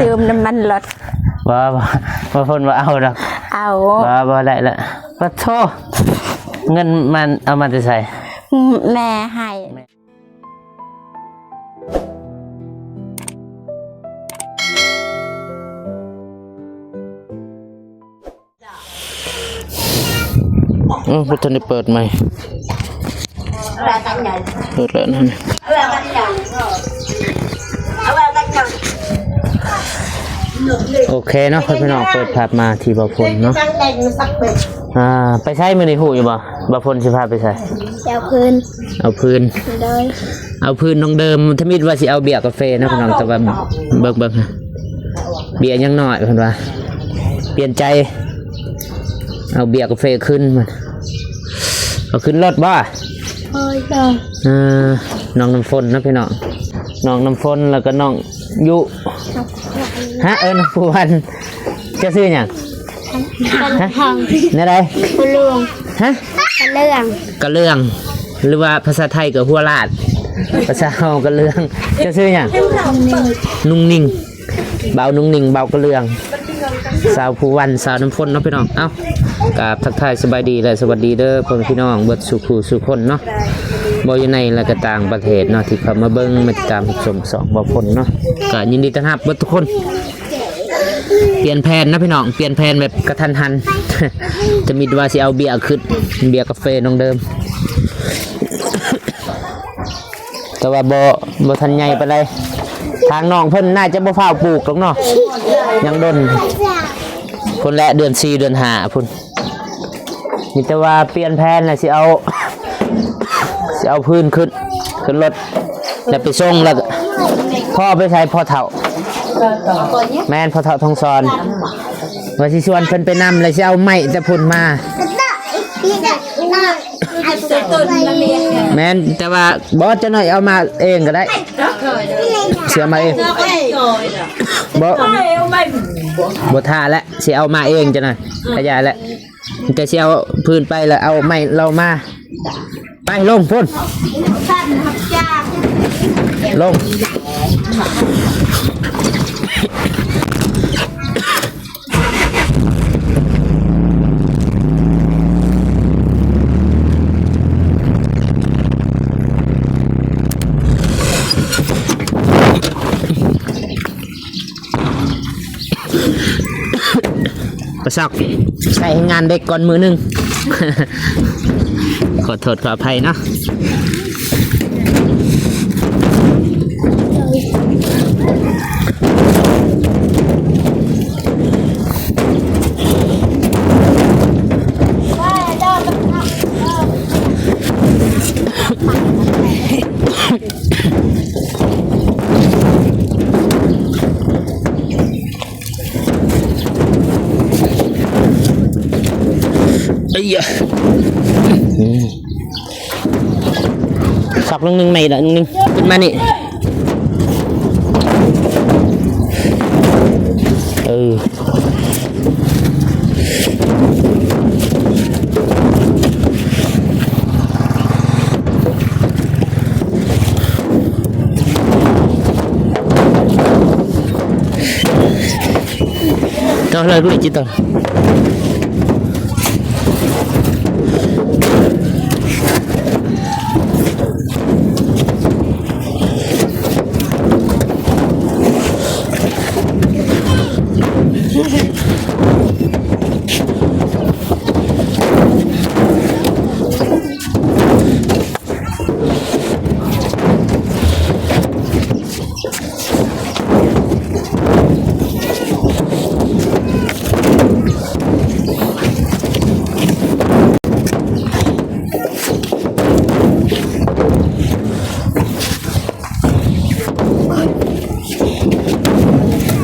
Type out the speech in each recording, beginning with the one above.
ຕື່ມນ້ຳມັນລົດ. ບໍ່ ບໍ່ ບໍ່ ເພິ່ນບໍ່ເອົາດອກ. ເອົາ. ບໍ່ ບໍ່ໄດ້ລະ. ປະໂທ ເງິນມັນເອົາມາແຕ່ໃສ? ແມ່ໃຫ້. ເອີ ບໍ່ທັນໄດ້ເປີດໃໝ່ ເປີດແລ້ວນັ້ນ. ໂອເຄເນາະ ພໍ່ແມ່ພີ່ນ້ອງ ເປີດພາບມາທີ່ບ່າວພົນເນາະ. ອ່າ ໄປໃສມື້ນີ້ ຮູ້ຢູ່ບໍ່? ບ່າວພົນຊິພາໄປໃສ? ເອົາຟືນ. ເອົາຟືນ. ໂດຍ. ເອົາຟືນນ້ອງເດີມ. ທຳອິດວ່າຊິເອົາເບຍກາເຟເນາະ ພີ່ນ້ອງ ແຕ່ວ່າເບິ່ງໆ ເບຍຍັງນ້ອຍ ເພິ່ນວ່າ ປ່ຽນໃຈ ເອົາເບຍກາເຟຄືນ. ເອົາຂຶ້ນລົດບໍ່? ໂດຍ. ເອີ ນ້ອງນ້ຳຝົນເນາະ ພີ່ນ້ອງ ນ້ອງນ້ຳຝົນ ແລ້ວກໍນ້ອງຍຸ. ຮະ? ເອີ ນ້ອງພູວັນ. ເຈົ້າຊື່ຫຍັງ? ຮະ? ແນວໃດ? ກະເລື່ອງ. ຮະ? ກະເລື່ອງ. ກະເລື່ອງ ຫຼືວ່າພາສາໄທກໍຫົວລາດ ພາສາເຮົາກະເລື່ອງ. ເຈົ້າຊື່ຫຍັງ? ນຸ່ງນິ່ງ. ບ່າວນຸ່ງນິ່ງ ບ່າວກະເລື່ອງ ສາວພູວັນ ສາວນ້ຳຝົນເນາະ ພີ່ນ້ອງ. ເອົ້າ ກາບທັກທາຍສະບາຍດີ ແລະ ສະຫວັດດີເດີ ພໍ່ແມ່ພີ່ນ້ອງເບິດສູ່ຄູ່ສູ່ຄົນເນາະ ບໍ່ຢູ່ໃນ ແລະ ກໍຕ່າງປະເທດເນາະ ທີ່ເຂົ້າມາເບິ່ງ ມາຕິດຕາມຮັບຊົມຊ່ອງບ່າວພົນເນາະ. ກໍຍິນດີຕ້ອນຮັບເບິດທຸກຄົນ. ປ່ຽນແຜນນະພີ່ນ້ອງ ປ່ຽນແຜນແບບກະທັນຫັນ ທຳອິດວ່າຊິເອົາເບຍຂຶ້ນ ເບຍກາເຟນ້ອງເດີມ ແຕ່ວ່າບໍ່ ບໍ່ທັນໃຫຍ່ປານໃດ. ທາງນ້ອງເພິ່ນໜ້າຈະບໍ່ຟ້າວປູກດອກເນາະ ຍັງດົນ ພຸ້ນແຫຼະ ເດືອນສີ່ເດືອນຫ້າພຸ້ນ. ມີແຕ່ວ່າປ່ຽນແຜນລະ ຊິເອົາ ຊິເອົາຟືນຂຶ້ນ ຂຶ້ນລົດ ແລ້ວໄປສົ່ງ ແລ້ວພໍ່ໄປໃສ ພໍ່ເຖົ້າ? ແມ່ນ ພໍ່ເຖົ້າທອງສອນ ວ່າຊິຊວນເພິ່ນໄປນຳ ແລ້ວຊິເອົາໄມ້ແຕ່ພຸ້ນມາ. ແມ່ນ ແຕ່ວ່າບໍ່ ຈັກໜ້ອຍເອົາມາເອງກໍໄດ້ ຊິເອົາມາເອງ. ບໍ່ ບໍ່ຖ້າແຫຼະ ຊິເອົາມາເອງຈັກໜ້ອຍ ກະຢ່າແຫຼະ. ແຕ່ຊິເອົາຟືນໄປ ແລ້ວເອົາໄມ້ເຫຼົ່າມາ. ໄປລົງພຸ້ນ ລົງ. ປະຊອກ ໃຊ້ແຮງງານເດັກກ່ອນມື້ໜຶ່ງ ຂໍໂທດຂໍອະໄພເນາະ. ໄອ້ຍະ ອືມ ຊອກໜຶ່ງໜຶ່ງໃໝ່ລະໜຶ່ງ ຂຶ້ນມານີ້ ເອີ. ເຈົ້າເລີຍ ກູຈິດຕອນ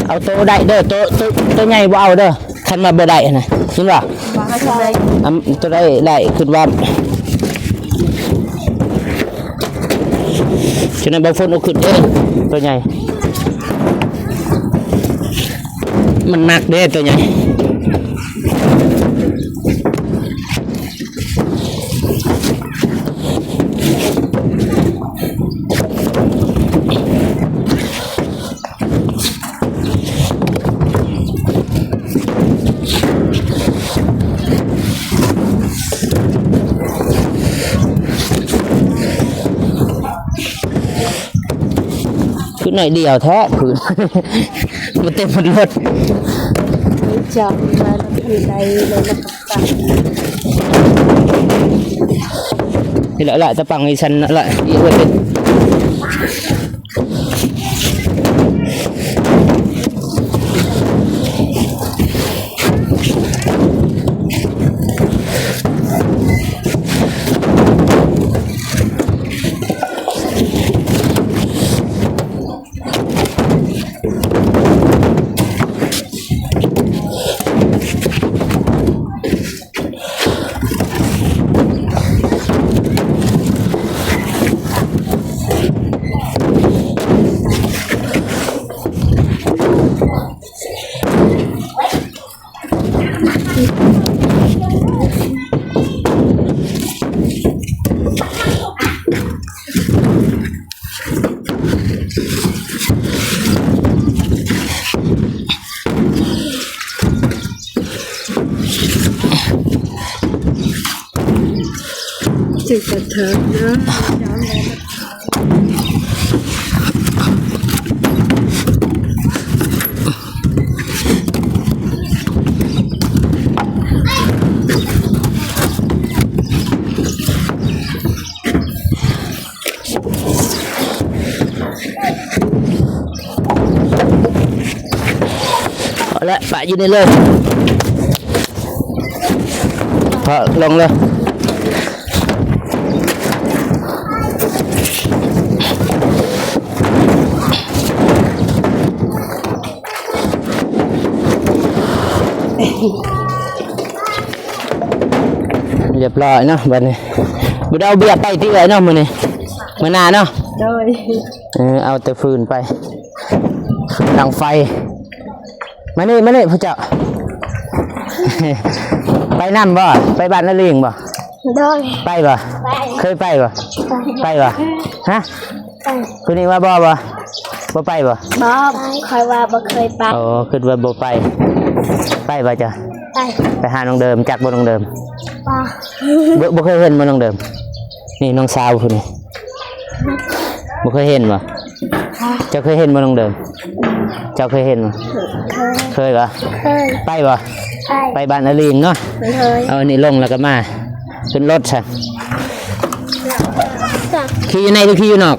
ເອົາໂຕໄດ້ເດີ ໂຕ ໂຕ ໂຕໃຫຍ່ບໍ່ເອົາເດີ ຄັນວ່າບໍ່ໄດ້ຫັ້ນນະ ເຫັນບໍ່? ອັນ ໂຕໄດ້ ໄດ້ ຄິດວ່າ ສະນັ້ນ ບ່າວຝົນເອົາຂຶ້ນເອງ ໂຕໃຫຍ່ ມັນໜັກເດ້ ໂຕໃຫຍ່. ເ ໜ້ອຍດຽວແທ້ ພື້ນ ບໍ່ເຕັມລົດ ຈອດມາລົດຄັນໃດເລີຍນະ. ນີ້ແຫຼະ ລະຕະປັງອີສັນລະ ອີເອີເປັນ. ເອົາລະ ປະຢູ່ນີ້ເລີຍ ເພາະລົງເລີຍ. ຮຽບຮ້ອຍເນາະ ບັດນີ້ບໍ່ໄດ້ເອົາເບຍໄປຕິເອື້ອຍເນາະ ມື້ນີ້ ມື້ໜ້າເນາະ. ໂດຍ ເອີ ເອົາແຕ່ຟືນໄປ ຟືນດັງໄຟ. ມານີ້ ມານີ້ ພວກເຈົ້າ ໄປນຳບໍ່? ໄປບ້ານນາລີງບໍ່? ໂດຍ ໄປບໍ່? ໄປ ເຄີຍໄປບໍ່? ໄປ ໄປບໍ່? ຮະ? ໄປ ຜູ້ນີ້ວ່າບໍ່ ບໍ່ ບໍ່ໄປບໍ່? ບໍ່ ຂ້ອຍວ່າບໍ່ເຄີຍໄປ. ໂອ້ ຄິດວ່າບໍ່ໄປ ໄປບໍ່ເຈົ້າ? ໄປ ໄປຫານ້ອງເດີມ ຈັກບໍ່ນ້ອງເດີມ? ບໍ່ ບໍ່ ບໍ່ເຄີຍເຫັນບໍ່ນ້ອງເດີມ? ນີ້ນ້ອງສາວຜູ້ນີ້ ບໍ່ເຄີຍເຫັນບໍ່? ເຈົ້າເຄີຍເຫັນບໍ່ນ້ອງເດີມ? ເຈົ້າເຄີຍເຫັນບໍ່? ເຄີຍ ເຄີຍບໍ່? ເຄີຍ ໄປບໍ່? ໄປ ໄປບ້ານອາລີງເນາະ. ໂດຍ ເອົາອັນນີ້ລົງແລ້ວກໍມາຂຶ້ນລົດຊະ. ຂີ່ຢູ່ໃນຫຼືຂີ່ຢູ່ນອກ?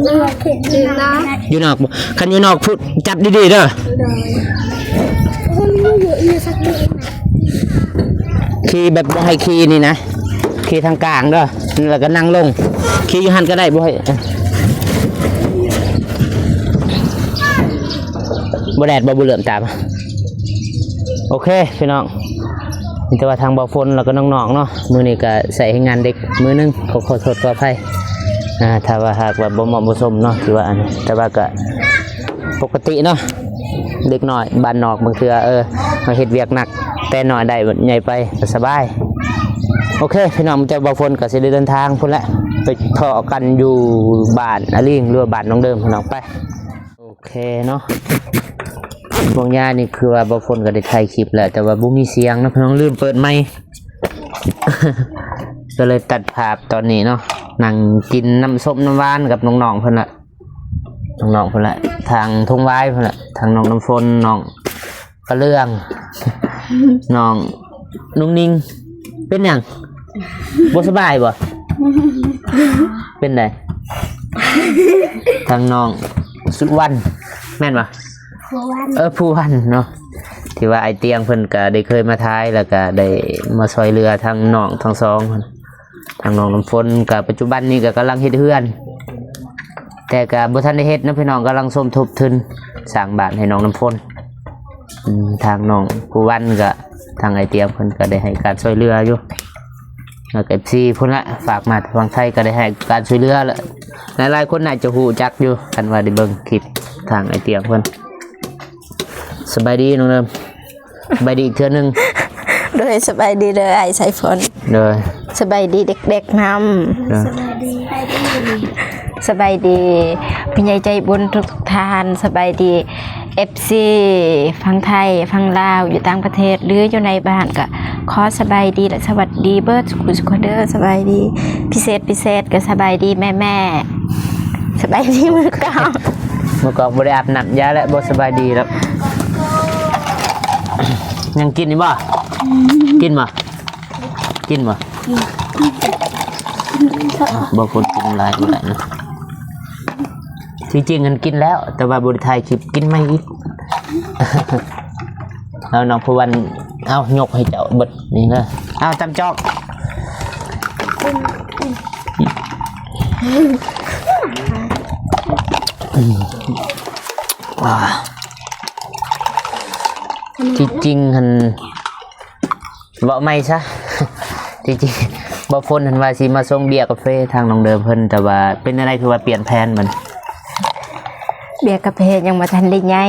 ຢູ່ນອກ ຢູ່ນອກ. ຢູ່ນອກບໍ່? ຄັນຢູ່ນອກພຸດ ຈັບດີໆເດີ. ໂດຍ ຂີ່ແບບບໍ່ໃຫ້ຂີ່ນີ້ນະ ຂີ່ທາງກາງເດີ ແລ້ວກໍນັ່ງລົງ ຂີ່ຢູ່ຫັ້ນກໍໄດ້ ບໍ່ໃຫ້ ບໍ່ແດດບໍ່ ບໍ່ເຫຼື້ອມຕາ. ໂອເຄພີ່ນ້ອງ ມີແຕ່ວ່າທາງບ່າວຝົນ ແລ້ວກໍນ້ອງໆເນາະ ມື້ນີ້ກໍໃຊ້ແຮງງານເດັກມື້ໜຶ່ງ ຂໍ ຂໍໂທດຂໍອະໄພ ອ່າ ຖ້າວ່າຫາກວ່າບໍ່ເໝາະບໍ່ສົມເນາະ ທີ່ວ່າອັນ ແຕ່ວ່າກໍປົກກະຕິເນາະ. ເດັກນ້ອຍບ້ານນອກບາງເທື່ອ ເອີ ເຮົາເຮັດວຽກໜັກແຕ່ນ້ອຍໄດ້ ໃຫຍ່ໄປກໍສະບາຍ. ໂອເຄພີ່ນ້ອງ ເຈົ້າບ່າວຝົນກໍຊິໄດ້ເດີນທາງພຸ້ນແຫຼະ ໄປພໍ້ກັນຢູ່ບ້ານອາລີງ ຫຼືວ່າບ້ານນ້ອງເດີມພີ່ນ້ອງ. ໄປ ໂອເຄເນາະ ບາງຢ່າງນີ້ຄືວ່າບ່າວຝົນກໍໄດ້ຖ່າຍຄລິບແລ້ວ ແຕ່ວ່າບໍ່ມີສຽງເນາະພີ່ນ້ອງ ລືມເປີດໄມ ກໍເລີຍຕັດພາບຕອນນີ້ເນາະ. ນັ່ງກິນນ້ຳສົ້ມນ້ຳຫວານກັບນ້ອງໆເພິ່ນລະ ນ້ອງໆເພິ່ນລະ ທາງທົ່ງຫວາຍເພິ່ນລະ ທາງນ້ອງນ້ຳຝົນ ນ້ອງກະເລື່ອງ ນ້ອງນຸ່ງນິງ. ເປັນຫຍັງ ບໍ່ສະບາຍບໍ່? ເປັນໃດ? ທາງນ້ອງສຸວັນ ແມ່ນບໍ່? ພູວັນ ເອີ ພູວັນເນາະ ທີ່ວ່າອ້າຍຕຽງເພິ່ນກະໄດ້ເຄີຍມາຖ່າຍ ແລ້ວກະໄດ້ມາຊ່ອຍເຫຼືອທາງນ້ອງທັງສອງ ທາງນ້ອງນ້ຳຝົນກະປັດຈຸບັນນີ້ກະກຳລັງເຮັດເຮືອນ ແຕ່ກະບໍ່ທັນໄດ້ເຮັດເນາະພີ່ນ້ອງ ກຳລັງສົມທົບທຶນສ້າງບ້ານໃຫ້ນ້ອງນ້ຳຝົນ. ອືມ ທາງນ້ອງພູວັນກະ ທາງອ້າຍຕຽງເພິ່ນກະໄດ້ໃຫ້ການຊ່ວຍເຫຼືອຢູ່ ແລ້ວກະເອັຟຊີພຸ້ນລະ ຝາກມາທາງໄທກະໄດ້ໃຫ້ການຊ່ວຍເຫຼືອລະ. ຫຼາຍໆຄົນໜ້າຈະຮູ້ຈັກຢູ່ ຄັນວ່າໄດ້ເບິ່ງຄລິບທາງອ້າຍຕຽງເພິ່ນ. ສະບາຍດີນ້ອງເດີມ ສະບາຍດີອີກເທື່ອໜຶ່ງ. ໂດຍ ສະບາຍດີເດີອ້າຍສາຍຝົນ. ໂດຍ ສະບາຍດີເດັກໆນຳ. ໂດຍ ສະບາຍດີ ສະບາຍດີຜູ້ໃຫຍ່ໃຈບຸນທຸກໆທ່ານ. ສະບາຍດີເອັຟຊີຝັ່ງໄທ ຝັ່ງລາວ ຢູ່ຕ່າງປະເທດ ຫຼືຢູ່ໃນບ້ານ ກະຂໍສະບາຍດີ ແລະ ສະຫວັດດີເບີດສູ່ຜູ້ສູ່ຄົນເດີ. ສະບາຍດີ ພິເສດ ພິເສດກະສະບາຍດີແມ່ໆ ສະບາຍດີມື້ເກົ່າ. ມື້ກ່ອນບໍ່ໄດ້ອາບນ້ຳ ຢ່າແຫຼະ ບໍ່ສະບາຍດີແລ້ວ. ຍັງກິນຢູ່ບໍ່? ກິນບໍ່? ກິນບໍ່? ບໍ່ຄົນກິນຫຼາຍບໍ່ໄດ້ນະ. ທີ່ຈິງຫັ້ນກິນແລ້ວ ແຕ່ວ່າບໍ່ໄດ້ຖ່າຍຄລິບ ກິນໃໝ່ອີກ. ເອົາ ນ້ອງພູວັນ ເອົາ ຍົກໃຫ້ເຈົ້າເບິດນີ້ນະ. ເອົາ ຕຳຈອກ. ທີ່ຈິງຫັ້ນ ເວົ້າໃໝ່ຊະ ທີ່ຈິງ ບ່າວຝົນຫັ້ນວ່າຊິມາສົ່ງເບຍກາເຟທາງນ້ອງເດີມເພິ່ນ ແຕ່ວ່າເປັນແນວໃດ ຄືວ່າປ່ຽນແຜນບັດນີ້? ເບຍກາເຟຍັງບໍ່ທັນໄດ້ໃຫຍ່.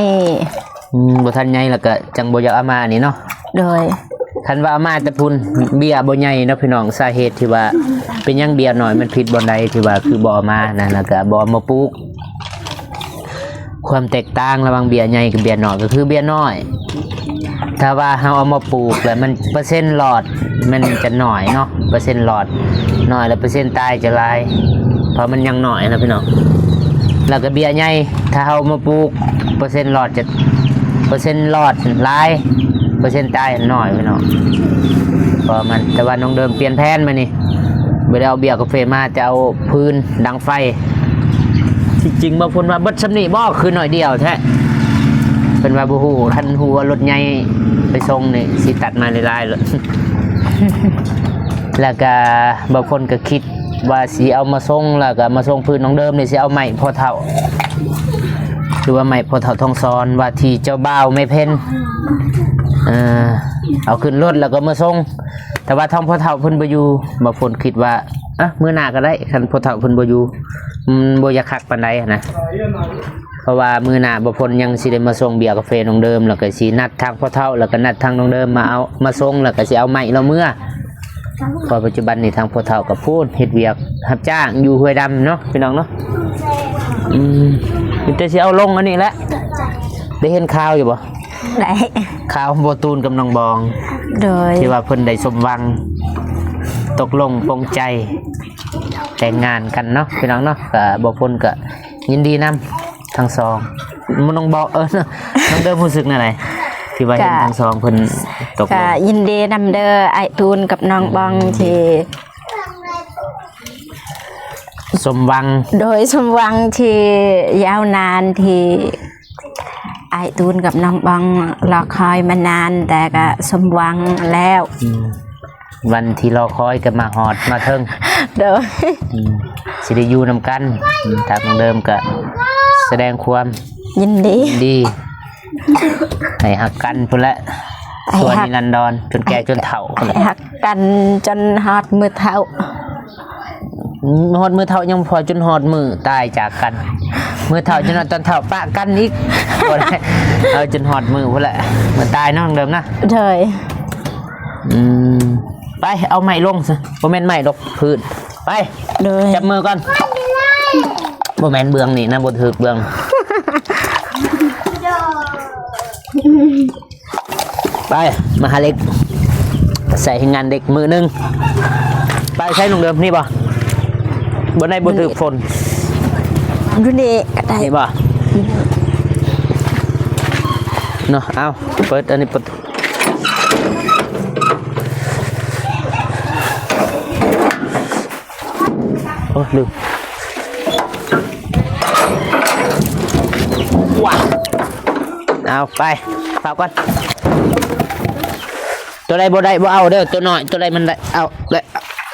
ອືມ ບໍ່ທັນໃຫຍ່ ແລ້ວກໍຈັ່ງບໍ່ຢາກເອົາມານີ້ເນາະ. ໂດຍ. ຄັນວ່າເອົາມາແຕ່ພຸ້ນ ເບຍບໍ່ໃຫຍ່ເນາະພີ່ນ້ອງ. ສາເຫດທີ່ວ່າເປັນຫຍັງເບຍນ້ອຍ ມັນຜິດບ່ອນໃດ ທີ່ວ່າຄືບໍ່ເອົາມານະ ແລ້ວກໍບໍ່ເອົາມາປູກ. ຄວາມແຕກຕ່າງລະຫວ່າງເບຍໃຫຍ່ກັບເບຍນ້ອຍ ກໍຄືເບຍນ້ອຍ ຖ້າວ່າເຮົາເອົາມາປູກແລ້ວ ມັນເປີເຊັນລອດມັນຈະໜ້ອຍເນາະ, ເປີເຊັນລອດໜ້ອຍ ແລ້ວເປີເຊັນຕາຍຈະຫຼາຍ ເພາະມັນຍັງໜ້ອຍນະພີ່ນ້ອງ. ແລ້ວກໍເບຍໃຫຍ່ ຖ້າເຮົາເອົາມາປູກ ເປີເຊັນລອດຈະ ເປີເຊັນລອດຫຼາຍ ເປີເຊັນຕາຍໜ້ອຍພີ່ນ້ອງ. ເພາະມັນ ແຕ່ວ່ານ້ອງເດີມປ່ຽນແຜນມານີ້ ບໍ່ໄດ້ເອົາເບຍກາເຟມາ ແຕ່ເອົາຟືນດັງໄຟ. ທີ່ຈິງບ່າວຝົນວ່າເບິດສ່ຳນີ້ບໍ່ ຄືໜ້ອຍດຽວແທ້. ເພິ່ນວ່າບໍ່ຮູ້ ຄັນຮູ້ວ່າລົດໃຫຍ່ໄປສົ່ງນີ້ ຊິຕັດມາຫຼາຍໆໂລດ. ແລ້ວກະບ່າວຝົນກໍຄິດວ່າຊິເອົາມາສົ່ງ ແລ້ວກະມາສົ່ງຟືນນ້ອງເດີມນີ້ ຊິເອົາໄມ້ພໍ່ເຖົ້າ ຫຼືວ່າໄມ້ພໍ່ເຖົ້າທອງສອນ ວ່າທີ່ເຈົ້າບ່າວແມ່ເພັນ ເອີ ເອົາຂຶ້ນລົດແລ້ວກໍມາສົ່ງ. ແຕ່ວ່າທາງພໍ່ເຖົ້າເພິ່ນບໍ່ຢູ່ ບ່າວຝົນຄິດວ່າ ອະ ມື້ໜ້າກໍໄດ້ ຄັນພໍ່ເຖົ້າເພິ່ນບໍ່ຢູ່ ມັນບໍ່ຢາກຄັກປານໃດຫັ້ນນະ. ເພາະວ່າມື້ໜ້າບ່າວຝົນຍັງຊິໄດ້ມາສົ່ງເບຍກາເຟນ້ອງເດີມ ແລ້ວກໍຊິນັດທາງພໍ່ເຖົ້າ ແລ້ວກໍນັດທາງນ້ອງເດີມມາເອົາ ມາສົ່ງ ແລ້ວກໍຊິເອົາໄມ້ລາວເມືອ. ເພາະປັດຈຸບັນນີ້ທາງພໍ່ເຖົ້າກໍພຸ້ນເຮັດວຽກຮັບຈ້າງຢູ່ຫ້ວຍດຳເນາະ ພີ່ນ້ອງເນາະ. ອືມ ມີແຕ່ຊິເອົາລົງອັນນີ້ແຫຼະ. ໄດ້ເຫັນຂ່າວຢູ່ບໍ່? ໄດ້. ຂ່າວບໍ່ຕູນກັບນ້ອງບອງ ໂດຍ ທີ່ວ່າເພິ່ນໄດ້ສົມຫວັງ ຕົກລົງປົງໃຈແຕ່ງງານກັນເນາະ ພີ່ນ້ອງເນາະ. ກໍບ່າວຝົນກໍຍິນດີນຳທັງສອງ. ນ້ອງບອງ ເອີ ນ້ອງເດີມຮູ້ສຶກແນວໃດ ທີ່ວ່າເຫັນທັງສອງເພິ່ນຕົກລົງ? ກໍຍິນດີນຳເດີ ອ້າຍຕູນກັບນ້ອງບອງ ອືມ ທີ່ ສົມຫວັງ ໂດຍ ສົມຫວັງທີ່ຍາວນານ ທີ່ອ້າຍຕູນກັບນ້ອງບອງລໍຄອຍມານານ ແຕ່ກໍສົມຫວັງແລ້ວ. ອືມ ວັນທີ່ລໍຄອຍກໍມາຮອດມາເຖິງ ໂດຍ. ອືມ ຊິໄດ້ຢູ່ນຳກັນ. ອືມ ທາງນ້ອງເດີມກໍສະແດງຄວາມຍິນດີ ຍິນດີ ໃຫ້ຮັກກັນພຸ້ນແຫຼະ ໃຫ້ຮັກ ຊົ່ວນິລັນດອນ ຈົນແກ່ຈົນເຖົ້າພຸ້ນແຫຼະ ໃຫ້ຮັກກັນຈົນຮອດມື້ເຖົ້າ. ອືມ ຮອດມື້ເຖົ້າຍັງບໍ່ພໍ ຈົນຮອດມື້ຕາຍຈາກກັນ. ມື້ເຖົ້າຈົນຮອດຕອນເຖົ້າປະກັນອີກ ບໍ່ໄດ້ ເອົາຈົນຮອດມື້ພຸ້ນແຫຼະ ມື້ຕາຍເນາະ ນ້ອງເດີມນະ. ໂດຍ. ອືມ ໄປເອົາໄມ້ລົງຊະ ບໍ່ແມ່ນໄມ້ດອກ ພື້ນ. ໄປ ໂດຍ ຈັບມືກ່ອນ. ບໍ່ແມ່ນເບື້ອງນີ້ນະ ບໍ່ຖືກເບື້ອງ. ໄປ ມາຫາເຫຼັກ ໃສ່ໃຫ້ງານເດັກມື້ໜຶ່ງ. ໄປໃຊ້ນ້ອງເດີມນີ້ບໍ່? ບໍ່ໄດ້ ບໍ່ຖືກຝົນ ຢູ່ນີ້ກໍໄດ້ ນີ້ບໍ່? ເນາະ ເອົາ ເປີດອັນນີ້ ປະຕູ. ໂອ້ ລືມ. ເອົາໄປ ເຝົ້າກ່ອນ. ຕົວໃດບໍ່ໄດ້ບໍ່ເອົາເດີ ຕົວນ້ອຍ ຕົວໃດມັນໄດ້ເອົາ ແລະ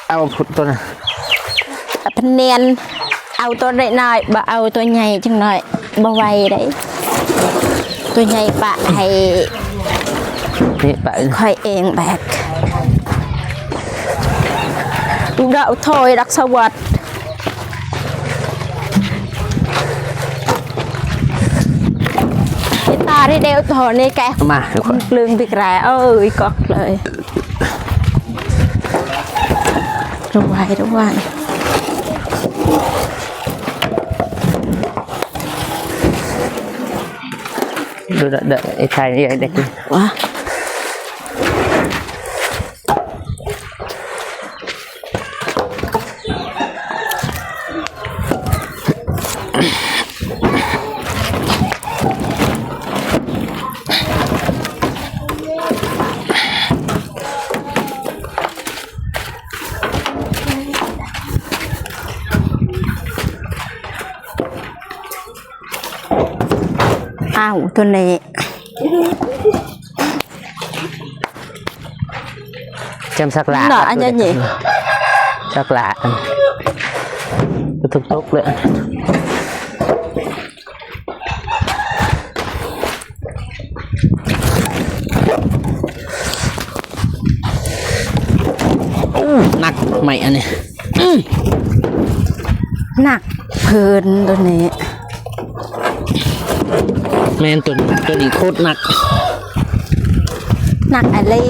ເອົາພຸ້ນຕົວນັ້ນ. ເອົາພັນນຽນ ເອົາຕົວນ້ອຍໆ ບໍ່ເອົາຕົວໃຫຍ່ຈັກໜ້ອຍ ບໍ່ໄຫວເດ້. ຕົວໃຫຍ່ປະໃຫ້ ນີ້ປະ ຂ້ອຍເອງແບກ. ດອກໂທຍ ດອກສະຫວັດ ຕາທີ່ເດວໂທນີ້ແກ ມາ ເລື່ອງບິກແຣ ເອີຍ ກອກເລີຍ. ລະໄວ ລະໄວ. ເດີ ເດີ ເດີ ໄອ້ໄຂ່ນີ້ໄດ້ກິນ ວະ. ເ ອ້າວ ໂຕນີ້ ຈຳສັກຫຼ້າ ເນາະ ອັນນີ້ ສັກຫຼ້າ ຕົກໆ ເລີຍ. ໂອ້ ໜັກໄມ້ອັນນີ້ ອື ໜັກເພິ່ນໂຕນີ້ ແມ່ນ ໂຕນີ້ ໂຕນີ້ໂຄດໜັກ ໜັກອີ່ຫຼີ.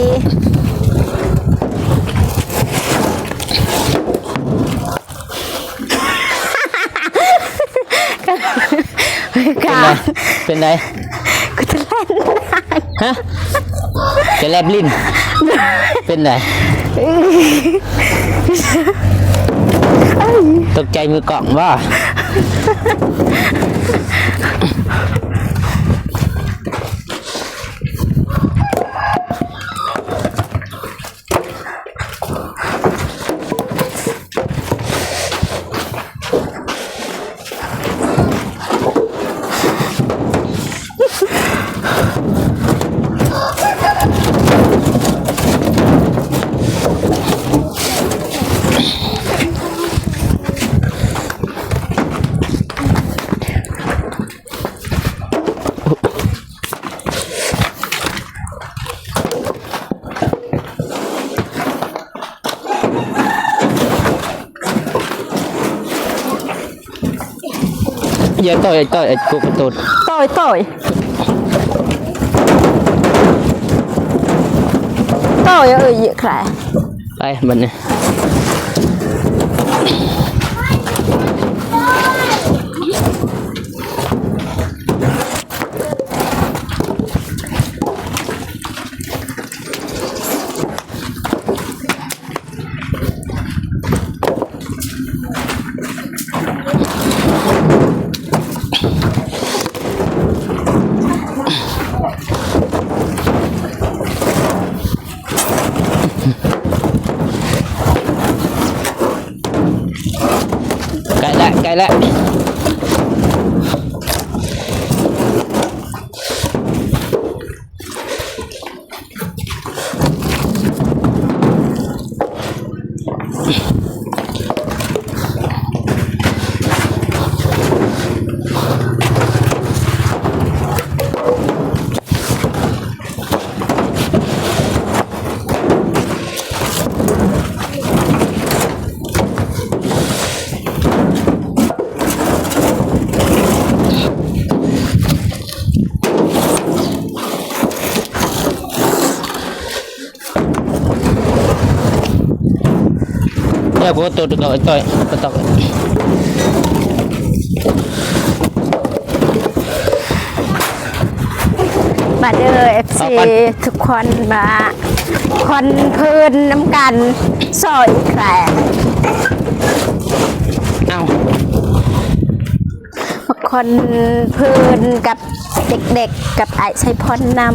ເປັນໃດ? ເປັນໃດ? ກູຈະແລ່ນ ຮະ? ຈະແລບຫຼິ້ນ? ເປັນໃດ? ຕົກໃຈມືກ້ອງບໍ່? ຢ່າຕ່ອຍ ຕ່ອຍ ກະຕຸ້ນ ຕ່ອຍ ຕ່ອຍ ຕ່ອຍ ເອີຍ ແຄລະ ໄປບັດນີ້. ໃກ້ແລ້ວ ໃກ້ແລ້ວ. ແລ້ວກໍຕົກ ຕົກ ຕົກ ຕົກ ມາເດີ ເອັຟຊີ ເອົາກ່ອນ ທຸກຄົນ ມາຄອນເພີນນຳກັນ ຊອຍແຄລະ ເອົ້າ ມາຄອນເພີນກັບເດັກໆ ກັບອ້າຍໄຊພອນນຳ. ເ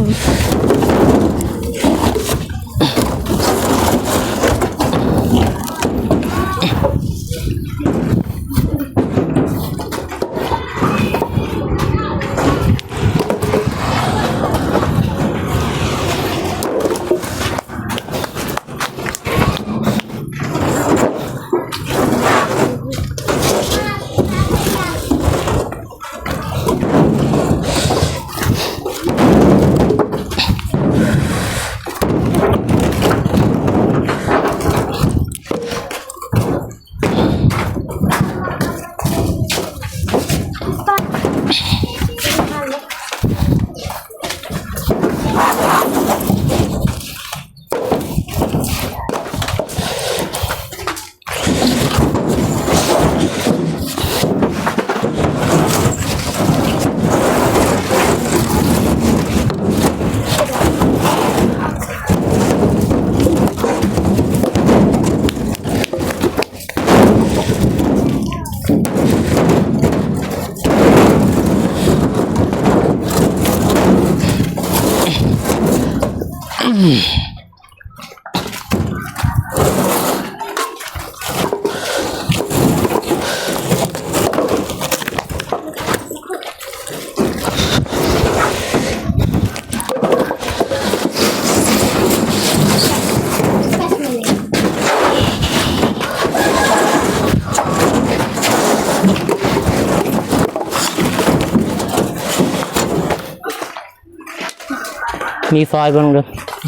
ມີຟອຍເບິ່ງເດີ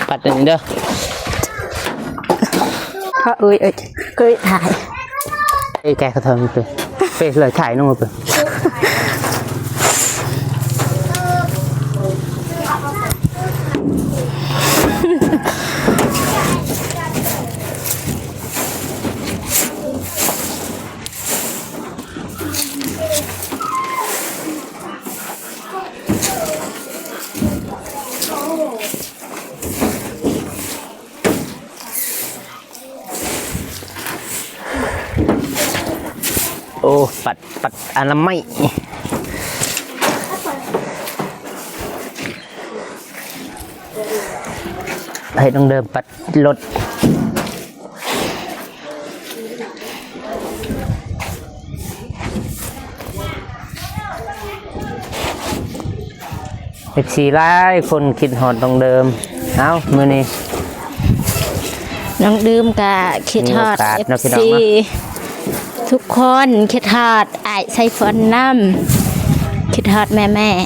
ປັດອັນນີ້ເດີ. ເອີຍ ເອີຍ ເອີຍ ຖ່າຍ ເອີຍ ແກະກະເທີນໄປ ເຟສເລີຍ ຖ່າຍໜູໄປ. ໂອ້ ປັດ ປັດອະນາໄມ ໃຫ້ນ້ອງເດີມປັດລົດ. ເອັຟຊີຫຼາຍຄົນຄິດຮອດນ້ອງເດີມ. ເອົ້າ ມື້ນີ້ນ້ອງເດີມກະຄິດຮອດ ມີໂອກາດເນາະ ເອັຟຊີ ພີ່ນ້ອງເນາະ ທຸກຄົນ ຄິດຮອດອ້າຍໄຊຟອນນຳ ຄິດຮອດແມ່ໆ.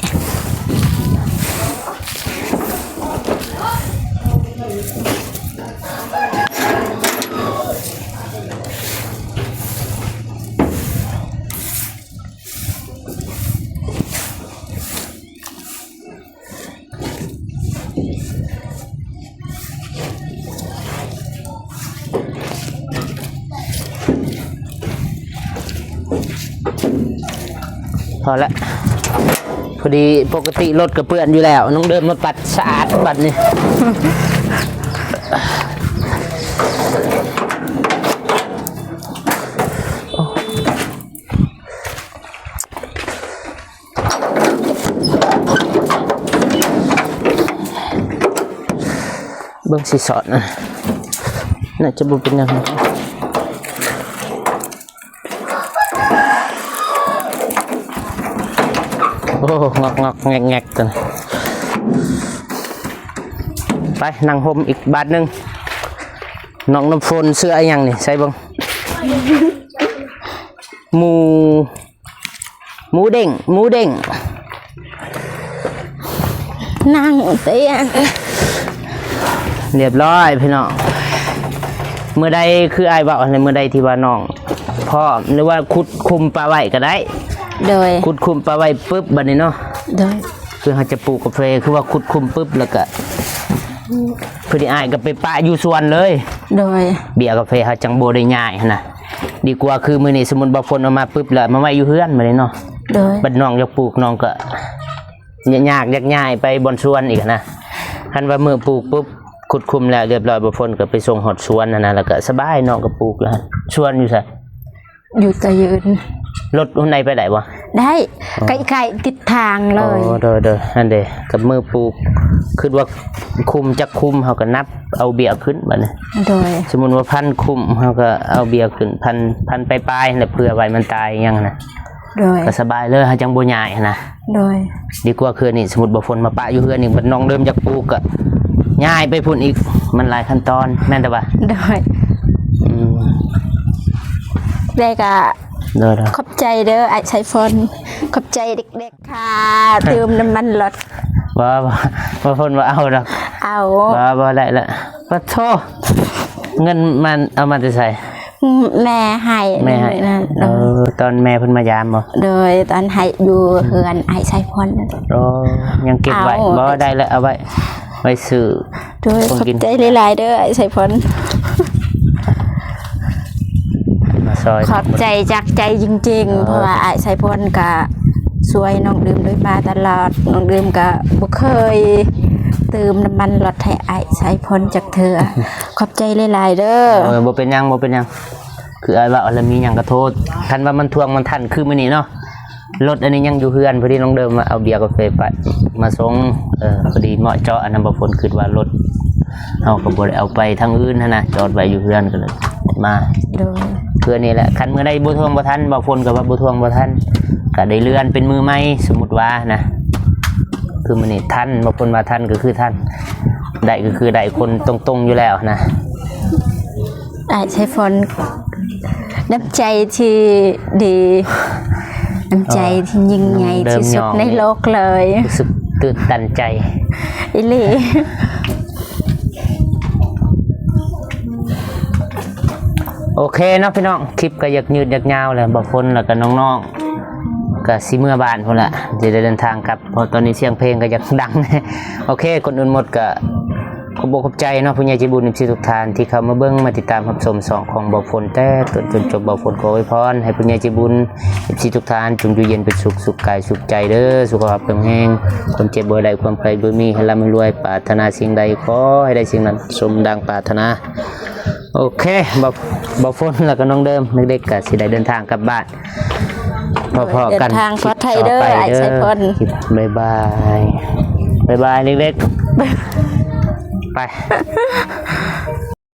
ພໍລະ ພໍດີ ປົກກະຕິລົດກະເປື້ອນຢູ່ແລ້ວ ນ້ອງເດີມມາປັດສະອາດບັດນີ້. ເບິ່ງຊິສອດນະ ໜ້າຈະບໍ່ເປັນຫຍັງ. ໂອ້ ງອກໆແງກໆ ຕົວນີ້. ໄປ ນັ່ງຮົ່ມອີກບາດໜຶ່ງ. ນ້ອງນ້ຳຝົນ ເສື້ອອີ່ຫຍັງນີ້ ໃສ່ເບິ່ງ. ໝູ ໝູເດ້ງ ໝູເດ້ງ ນັ່ງຕຽງ. ຮຽບຮ້ອຍພີ່ນ້ອງ. ມື້ໃດ ຄືອ້າຍເວົ້າຫັ້ນແຫຼະ ມື້ໃດທີ່ວ່ານ້ອງພ້ອມ ຫຼືວ່າຂຸດຂຸມປະໄວ້ກະໄດ້. ໂດຍ ຂຸດຂຸມປະໄວ້ປຶບ ບາດນີ້ເນາະ. ໂດຍ ຄືເຮົາຈະປູກກາເຟ ຄືວ່າຂຸດຂຸມປຶບ ແລ້ວກະ ພໍດີອ້າຍກະໄປປະຢູ່ສວນເລີຍ. ໂດຍ ເບ້ຍກາເຟເຮົາຈັ່ງບໍ່ໄດ້ຍ້າຍຫັ້ນນະ. ດີກວ່າຄືມື້ນີ້ ສົມມຸດວ່າຝົນອອກມາປຶບ ແລ້ວມາໄວ້ຢູ່ເຮືອນບາດນີ້ເນາະ. ໂດຍ ບັດນ້ອງຢາກປູກ ນ້ອງກະຍາກ ຢາກຍ້າຍໄປບ່ອນສວນອີກນະ. ຄັນວ່າມື້ປູກປຶບ ຂຸດຂຸມແລ້ວຮຽບຮ້ອຍ ບໍ່ຝົນກະໄປສົ່ງຮອດສວນຫັ້ນນະ ແລ້ວກະສະບາຍ ນ້ອງກະປູກຢູ່ຫັ້ນ. ສວນຢູ່ໃສ? ຢູ່ຕະຍືນ. ລົດຫົນໃດໄປໄດ້ບໍ່? ໄດ້ ອໍ ໃກ້ໆຕິດທາງເລີຍ. ອໍ ໂດຍໆ ຫັ້ນເດ ກັບມື້ປູກ ຄິດວ່າຄຸມຈັກຄຸມ ເຮົາກະນັບເອົາເບ້ຍຂຶ້ນບາດນີ້. ໂດຍ ສົມມຸດວ່າພັນຄຸມ ເຮົາກະເອົາເບ້ຍຂຶ້ນ ພັນ ພັນປາຍໆຫັ້ນແຫຼະ ເພື່ອໄວ້ມັນຕາຍຫຍັງຫັ້ນນະ. ໂດຍ ກະສະບາຍເລີຍ ເຮົາຈັ່ງບໍ່ຍ້າຍຫັ້ນນະ. ໂດຍ ດີກວ່າຄືນີ້ ສົມມຸດວ່າຝົນມາປະຢູ່ເຮືອນນີ້ ບັດນ້ອງເລີ່ມຢາກປູກກະຍ້າຍໄປພຸ້ນອີກ ມັນຫຼາຍຂັ້ນຕອນ ແມ່ນແຕ່ວ່າ. ໂດຍ ອືມ ແລ້ວກະ ໂດຍໆ ຂອບໃຈເດີອ້າຍໄຊຟອນ ຂອບໃຈເດັກໆ ຄ່າຕື່ມນ້ຳມັນລົດ. ບໍ່ ບໍ່ ບໍ່ ເພິ່ນບໍ່ເອົາດອກ. ເອົາ ບໍ່ ບໍ່ໄດ້ລະ. ປະໂທ ເງິນມັນເອົາມາແຕ່ໃສ? ແມ່ໃຫ້ ແມ່ໃຫ້. ເອີ ຕອນແມ່ເພິ່ນມາຢາມບໍ່? ໂດຍ ຕອນໃຫ້ຢູ່ເຮືອນອ້າຍໄຊຟອນ. ໂອ້ ຍັງເກັບໄວ້. ເອົາ ບໍ່ ໄດ້ລະ ເອົາໄວ້ ໄວ້ຊື້. ໂດຍ ຂອບໃຈຫຼາຍໆເດີອ້າຍໄຊຟອນ ມາຊ່ອຍ ຂອບໃຈຈາກໃຈຈິງໆ. ເອີ ເພາະວ່າອ້າຍໄຊຟອນກະຊ່ວຍນ້ອງດື່ມໂດຍມາຕະຫຼອດ ນ້ອງດື່ມກະບໍ່ເຄີຍຕື່ມນ້ຳມັນລົດໃຫ້ອ້າຍໄຊຟອນຈັກເທື່ອ. ຂອບໃຈຫຼາຍໆເດີ. ໂດຍ ບໍ່ເປັນຫຍັງ ບໍ່ເປັນຫຍັງ ຄືອ້າຍເວົ້າຫັ້ນລະ ມີຫຍັງກະໂທດ ຄັນວ່າມັນທວງມັນທັນຄືມື້ນີ້ເນາະ. ລົດອັນນີ້ຍັງຢູ່ເຮືອນ ພໍດີນ້ອງເດີມວ່າເອົາເບຍກາເຟໄປ ມາສົ່ງ. ເອີ ພໍດີເໝາະເຈາະ ອັນນັ້ນ ບໍ່ຝົນຄິດວ່າລົດເຮົາກະບໍ່ໄດ້ເອົາໄປທາງອື່ນຫັ້ນນະ ຈອດໄວ້ຢູ່ເຮືອນ ກະເລີຍມາ. ໂດຍ ເທື່ອນີ້ແຫຼະ ຄັນມື້ໃດບໍ່ທວງບໍ່ທັນ ບໍ່ຝົນກະວ່າບໍ່ທວງບໍ່ທັນ ກະໄດ້ເລື່ອນເປັນມື້ໃໝ່ ສົມມຸດວ່ານະ. ຄືມື້ນີ້ທັນ ບໍ່ຝົນວ່າທັນກະຄືທັນ ໄດ້ກະຄືໄດ້ ຄົນຕົງໆຢູ່ແລ້ວນະ. ອ້າຍໄຊຟອນ ນ້ຳໃຈທີ່ດີ ນ້ຳໃຈທີ່ຍິ່ງໃຫຍ່ທີ່ສຸດໃນໂລກເລີຍ. ຮູ້ສຶກ ຕື່ນຕັນໃຈ ອີ່ຫຼີ. ໂອເຄເນາະພີ່ນ້ອງ, ຄລິບກໍຢາກຍືດຢາກຍາວແລ້ວ, ບ່າວຝົນແລ້ວກໍນ້ອງໆ ກໍຊິເມືອບ້ານພຸ້ນລະ, ຊິໄດ້ເດີນທາງກັບ ເພາະຕອນນີ້ສຽງເພງກໍຢາກດັງ. ໂອເຄ, ກ່ອນອື່ນໝົດກໍຂອບອົກຂອບໃຈເນາະ ຜູ້ໃຫຍ່ໃຈບຸນ ເອັຟຊີ ທຸກທ່ານທີ່ເຂົ້າມາເບິ່ງມາຕິດຕາມຮັບຊົມຊ່ອງຂອງບ່າວຝົນແຕ່ຕົ້ນຈົນຈົບ. ບ່າວຝົນຂໍອວຍພອນໃຫ້ຜູ້ໃຫຍ່ໃຈບຸນ ເອັຟຊີ ທຸກທ່ານ ຈົ່ງຢູ່ເຢັນເປັນສຸກ ສຸກກາຍສຸກໃຈເດີ, ສຸຂະພາບແຂງແຮງ, ຄວາມເຈັບບໍ່ໃຫ້ໄດ້, ຄວາມໄຂ້ບໍ່ມີ, ໃຫ້ລ່ຳໃຫ້ລວຍ, ປາດຖະໜາສິ່ງໃດຂໍໃຫ້ໄດ້ສິ່ງນັ້ນ ສົມດັ່ງປາດຖະໜາ. ໂອເຄ, ບ່າວ ບ່າວຝົນ ແລ້ວກໍນ້ອງເດີມ ເດັກໆ ກໍຊິໄດ້ເດີນທາງກັບບ້ານ. ພໍ້ໆກັນ ເດີນທາງປອດໄພເດີ ຄລິບຕໍ່ໄປເດີ ອ້າຍໄຊພອນ. ຄລິບ ບາຍບາຍ ບາຍບາຍເດັກໆ ໄປ.